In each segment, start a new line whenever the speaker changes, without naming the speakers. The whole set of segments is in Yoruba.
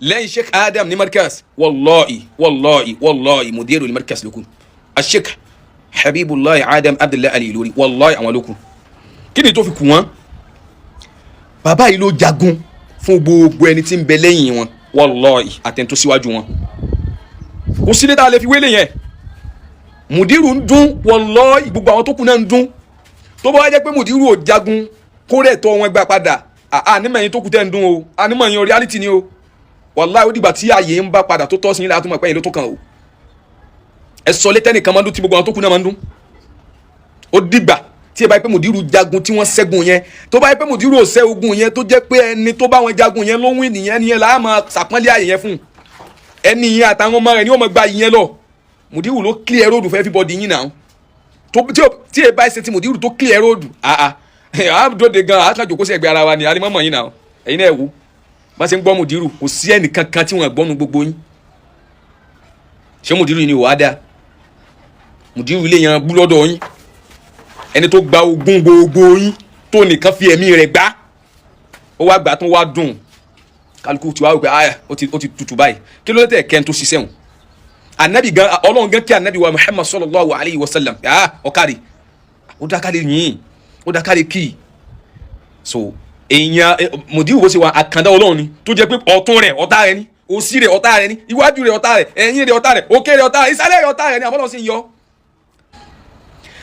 Lẹ́yìn Sheikh Adam ní Markaz, wallahi, wallahi, wallahi, mudiru ní Markaz lókun, Sheikh Habibullah Adam Abdullahi Al-Ilory, wallahi, àwọn lókun. Kí ni tó fi kù wọ́n? Bàbá yìí ló jagun fún gbogbo ẹni tí ń bẹ lẹ́yìn wọn, wallahi, àtẹ̀ntó síwájú wọn. Kò sílé tá a lè fi wélé yẹn. Mùdírù ń dún, wallahi, gbogbo àwọn tó kù náà ń dún. Tó bá wá jẹ́ pé mùdírù ò jagun kórè tó wọn gbà padà, ànímọ̀ yín tó kù tẹ́ ń dún o, ànímọ̀ yín o, reality ni o. Wallahi, ó dìgbà tí ààyè ń bá padà tó tọ́ sí yín láti mọ̀ pé yín ló tó kàn o. Ẹ sọ létẹ́ nìkan máa ń dún tí gbogbo àwọn tó kù náà máa ń dún. Ó dìgbà tí ẹ bá yẹ pé mùdírù jagun tí wọ́n ṣẹ́gun yẹn. Tó bá yẹ pé mùdírù ò ṣẹ́ ogun yẹn, tó jẹ́ pé ẹni tó bá wọn jagun yẹn ló win nìyẹn, ẹni yẹn là á máa ṣàpọ́nlé ààyè yẹn fún. Ẹni yẹn àtàwọn ọmọ rẹ̀ ni wọ́n máa gba ìyẹn lọ. Mùdírù ló clear road for everybody yín náà. Tí ẹ bá ṣe ti mùdírù tó clear road, àà àdóde gan àkànjò sí ẹgbẹ́ ara wa ni alimọ́mọ́ yín náà. Ẹ̀yin náà wò bá ṣe ń gbọ́ mùdírù, kò sí ẹnìkankan tí wọ́n gbọ́nu gbogbo yín. Ṣé mùdírù yìí ni wàá dáa? Mùdírù ilé yẹn bú lọ́dọ̀ yín, ẹni tó gba ogún gbogbo yín, tó nìkan fi ẹ̀mí rẹ̀ gbá, ó wá gbà tó wá dùn. Kálukú tí wàá wò pé ah, ó ti tutù báyìí. Kí ló dé tẹ̀ kẹ́ ń tó ṣiṣẹ́ wọn? Anabi gan, Ọlọ́run gan kí anabi wa Muhammad sallallahu alayhi wa sallam. Ah, ọ̀kadì ó dákàlẹ̀ yìí, ó dákàlẹ̀ kí so èèyàn mùdírù bó ṣe wà, àkàndá Ọlọ́run ni, tó jẹ́ pé ọ̀tún rẹ̀ ọ̀tá rẹ̀ ni, òsì rẹ̀ ọ̀tá rẹ̀ ni, iwájú rẹ̀ ọ̀tá rẹ̀, ẹ̀yìn rẹ̀ ọ̀tá rẹ̀, òkè rẹ̀ ọ̀tá rẹ̀, ìsàlẹ̀ rẹ̀ ọ̀tá rẹ̀ ni. Àbọ̀lọ́ sì ń yọ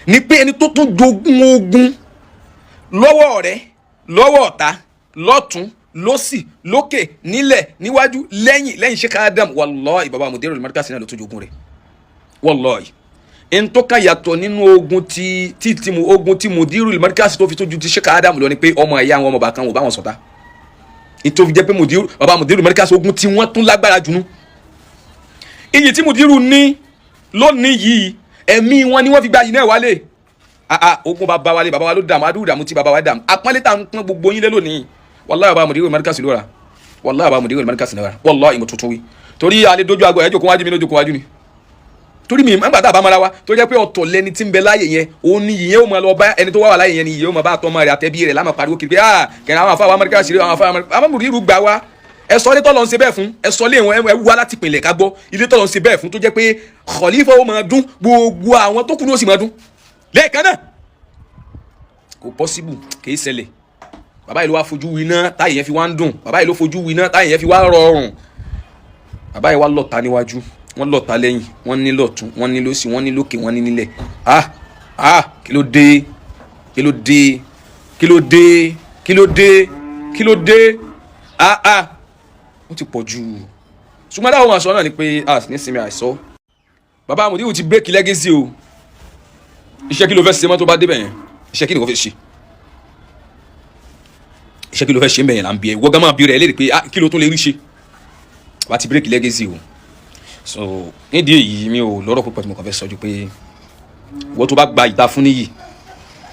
ni pé ẹni tó tún jogún ogun lọ́wọ́ rẹ̀, lọ́wọ́ ọ̀tá, lọ́tún, lọ́sì, lókè, nílẹ̀, níwájú, lẹ́yìn, lẹ́yìn Sheikh Adam, wallahi, baba Mudirul Markaz náà ló tún jogún rẹ̀, wallahi. N tó kàn yàtọ̀ nínú ogun tí tí tí mu ogun tí Mudirul Markaz tó fi tó ju ti Sheikh Adam lọ ni pé ọmọ ẹ̀yà àwọn ọmọ bàkan wò bá wọn ṣọ̀tá. Tó fi jẹ́ pé Mudiru, baba Mudirul Markaz, ogun tí wọ́n tún lágbára jù nú. Iyì tí Mudiru ní lónìí yìí, ẹ̀mí wọn ni wọ́n fi gba yìí náà wálé. Ah, ogun bàbá wálé, bàbá wa ló dààmú, adúrú dààmú tí bàbá wa dààmú. Àpọ́nlé tá à ń pọ́n gbogbo yín lé lónìí, wàláhì, bàbá Mudirul Markaz ló ra, wàláhì, bàbá Mudirul Markaz ló ra, wàláhì. Mo tuntun wí torí alẹ́ dojú agbọ̀ ẹ̀jọ̀ kó wájú mi lójú kó wájú ni, torí mi nígbà tá a bá mara wa, tó jẹ́ pé ọ̀tọ̀ lẹni tí ń bẹ láàyè yẹn, òun ni yìnyẹn ó máa lọ bá ẹni tó wà wà láàyè yẹn, ni yìnyẹn ó máa bá tọmọ rẹ̀ àtẹbí rẹ̀ lámà pariwo kiri pé ah, kẹrin àwọn afáwọn Amẹ́ríkà ṣeré, àwọn afáwọn Amẹ́ríkà, àwọn Mudiru gbà wá. Ẹ sọ ilé tọ́lọ́ ń ṣe bẹ́ẹ̀ fún, ẹ sọ ilé wọn, ẹ wá láti pinlẹ̀ ká gbọ́ ilé tọ́lọ́ ń ṣe bẹ́ẹ̀ fún, tó jẹ́ pé khalifa ó máa dún, gbogbo àwọn tó kù ní ó sì máa dún lẹ́ẹ̀kan náà. Kò possible, kì í ṣẹlẹ̀. Bàbá yìí ló wá fojú winá táyì yẹn fi wá ń dùn. Bàbá yìí ló fojú winá táyì yẹn fi wá rọrùn. Bàbá yìí wá lọ́ta níwájú, wọ́n lọ́ta lẹ́yìn, wọ́n ní lọ́tún, wọ́n ní lósì, wọ́n ní lókè, wọ́n ní nílẹ̀. Ah ah, kí ló dé? Kí ló dé? Kí ló dé? Kí ló dé? Kí ló dé? Ah ah, ó ti pọ̀ jù. Ṣùgbọ́n táwọn máa sọ náà ni pé ah, nísìnyí àìsọ bàbá Mudiru ti break legacy o. Iṣẹ́ kí ló fẹ́ ṣe mọ́ tó bá débẹ̀ yẹn? Iṣẹ́ kí ni wọ́n fẹ́ ṣe? Iṣẹ́ kí ló fẹ́ ṣe ń bẹ̀ yẹn là ń bí ẹ. Wọ́n gán máa bí rẹ̀ léèrè pé ah, kí ló tún lè rí ṣe? Bàbá ti break legacy o. So nídìí èyí, mi ò lọ́rọ̀ púpọ̀ tí mo kàn fẹ́ sọ ju pé wọ́n tó bá gba ìta fún níyì,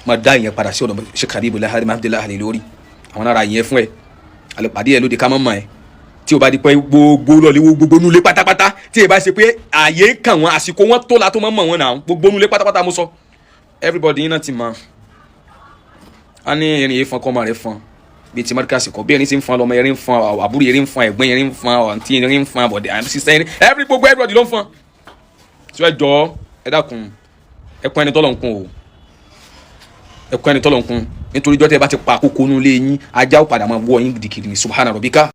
máa dá ìyẹn padà sí ọ̀dọ̀ Sheikh Habibullah Abdullahi Al-Ilory. Àwọn ará ìyẹn fún ẹ alẹ́ pàdé ẹ lóde ká mọ́ mọ́ ẹ. Tí o bá di pé gbogbo lọ́ọ̀lẹ́ wo gbogbo nulẹ̀ pátápátá, tí ẹ bá ṣe pé ààyè kàn wọ́n, àsìkò wọn tó la tó mọ́ mọ́ wọn náà, gbogbo nulẹ̀ pátápátá mo sọ, everybody yín náà ti mọ̀. A ní erin yìí fọn kọ́ ọmọ rẹ̀ fọn bíi ti Markaz kọ́ bí erin ti ń fọn lọ́mọ, erin ń fọn àbúrò, erin ń fọn ẹ̀gbọ́n, erin ń fọn àǹtí, erin ń fọn àbọ̀dẹ̀ àǹtí sísẹ́ erin, every gbogbo everybody ló ń fọn. Tí wọ́n jọ ẹ dákun, ẹ kún ẹni tọ́lọ̀ ń kún o, ẹ kún ẹni tọ́lọ̀ ń kún, nítorí jọ́ tẹ́ bá ti pa àkókò nulẹ̀ yín, ajá ó padà máa wọ́ yín gidigidi ní. Subhana rabbika.